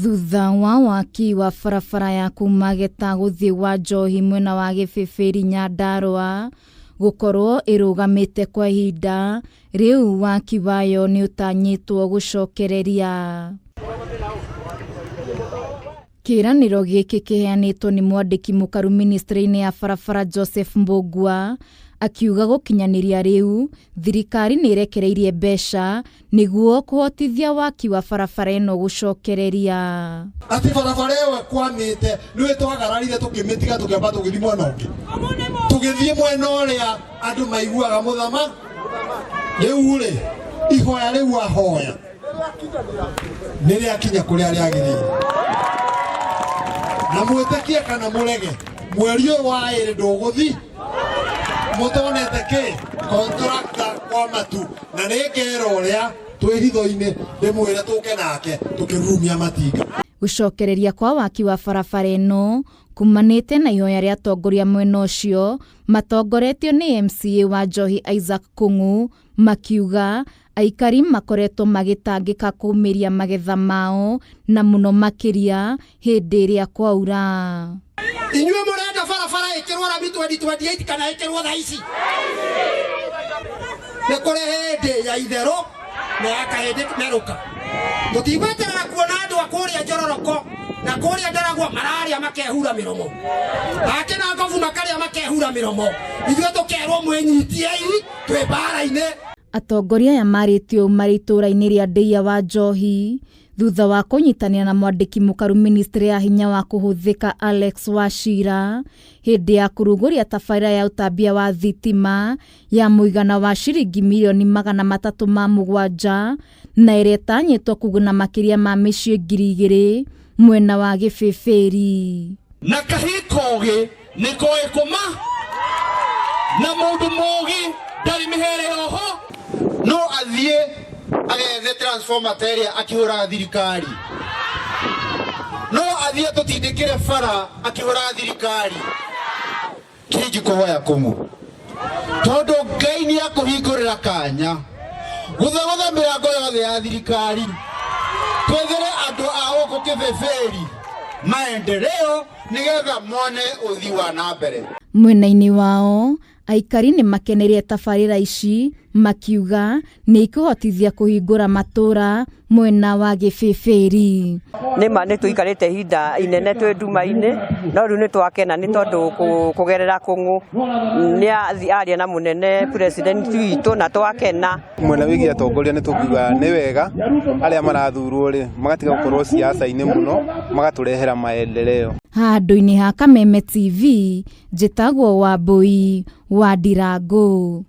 Thutha wa waki wa barabara ya kuma Geta gũthiĩ gwa Njohi mwena wa Gĩbĩbĩri Nyandarũa gũkorwo ĩrũgamĩte kwa ihinda, rĩu waki wayo nĩ ũtanyĩtwo gũcokereria. Kĩĩranĩro gĩkĩ kĩheanĩtwo nĩ mwandĩki mũkaru ministry-inĩ ya barabara Joseph Mbũgua, akiuga gũkinyanĩria rĩu thirikari nĩ ĩrekereirie mbeca nĩguo kũhotithia waki wa barabara ĩno gũcokereria. Atĩ barabara ĩyo ĩkwamĩte nĩwe twagararire tũkĩmĩtiga tũkĩamba tũgĩthiĩ mwena ũngĩ, tũgĩthiĩ mwena ũrĩa andũ maiguaga mũthama. Rĩu rĩ, ihoya rĩu ahoya nĩ rĩakinya kũrĩa rĩagĩrĩire, na mwĩtĩkie kana mũrege, mweri ũyũ wa ĩrĩ ndũgũthi mũtonete kĩ kontrakta kwa matu, na nĩ ngera ũrĩa twĩ hitho-inĩ ndĩmwĩre tũke nake tũkĩrurumia matinga. Gũcokereria kwa waki wa barabara ĩno kumanĩte na ihoya rĩa atongoria mwena ũcio matongoretio nĩ MCA wa Njohi Isaac Kung'u, makiuga aikari makoretwo magĩtangĩka kũmĩria magetha mao na mũno makĩria hĩndĩ ĩrĩa kwaura. Inyuĩ mũrenda barabara ĩkĩrwo rami 2028 kana ĩkĩrwo thaa ici? Nĩ kũrĩ hĩndĩ ya itherũ na ya kahĩndĩ merũka. Tũtigweterera kuona andũ a kũrĩa Njororoko na kũrĩa Ndaragwa mararĩa makehura mĩromo, ake na ngobu makarĩa makehura mĩromo, ithuĩ tũkerwo mwĩnyitiei twĩ mbara-inĩ. Atongoria aya marĩtio marĩ itũũra-inĩ rĩa Ndeiya wa Njohi thutha wa kũnyitanĩra na mwandĩki mũkaru ministry ya hinya wa kũhũthĩka Alex Wachira hĩndĩ ya kũrugũria tabarĩra ya ũtambia wa thitima ya mũigana wa ciringi mirioni 307 na ĩrĩa ĩtanyĩtwo kũguna makĩria ma mĩciĩ 2000 mwena wa Gĩbĩbĩri. Na kahii kogĩ nĩ koĩ kũma, na mũndũ mũũgĩ ndarĩ mĩhere yoho. No athiĩ agethe transformer ta ĩrĩa akĩhũraga thirikari, no athiĩ atũtindĩkĩre bara akĩhũraga thirikari. Kĩngĩ kũhoya kũng'ũ, tondũ Ngai nĩ akũhingũrĩra kanya gũthagũtha mĩrango yothe ya thirikari, twethere andũ a gũkũ Kĩbĩbĩri maendeleo nĩgetha mone ũthii wa na mbere. Mwena-inĩ wao, aikari nĩ makeneire tabarĩra ici makiuga nĩ ikũhotithia kũhingũra matũra mwena wa Gĩbĩbĩri. Nĩ ma nĩ tũikarĩte ihinda inene twĩ nduma-inĩ, no rĩu nĩ twakena nĩ tondũ kũgerera Kũng'ũ nĩ athiĩ aria na mũnene president witũ na twakena. Mwena wĩgiĩ atongoria nĩ tũngiuga nĩ wega arĩa marathurwo rĩ magatiga gũkorwo siasa-inĩ mũno, magatũrehera maendeleo. Handũ-inĩ ha Kameme TV, njĩtagwo Wambũi wa Ndirangũ.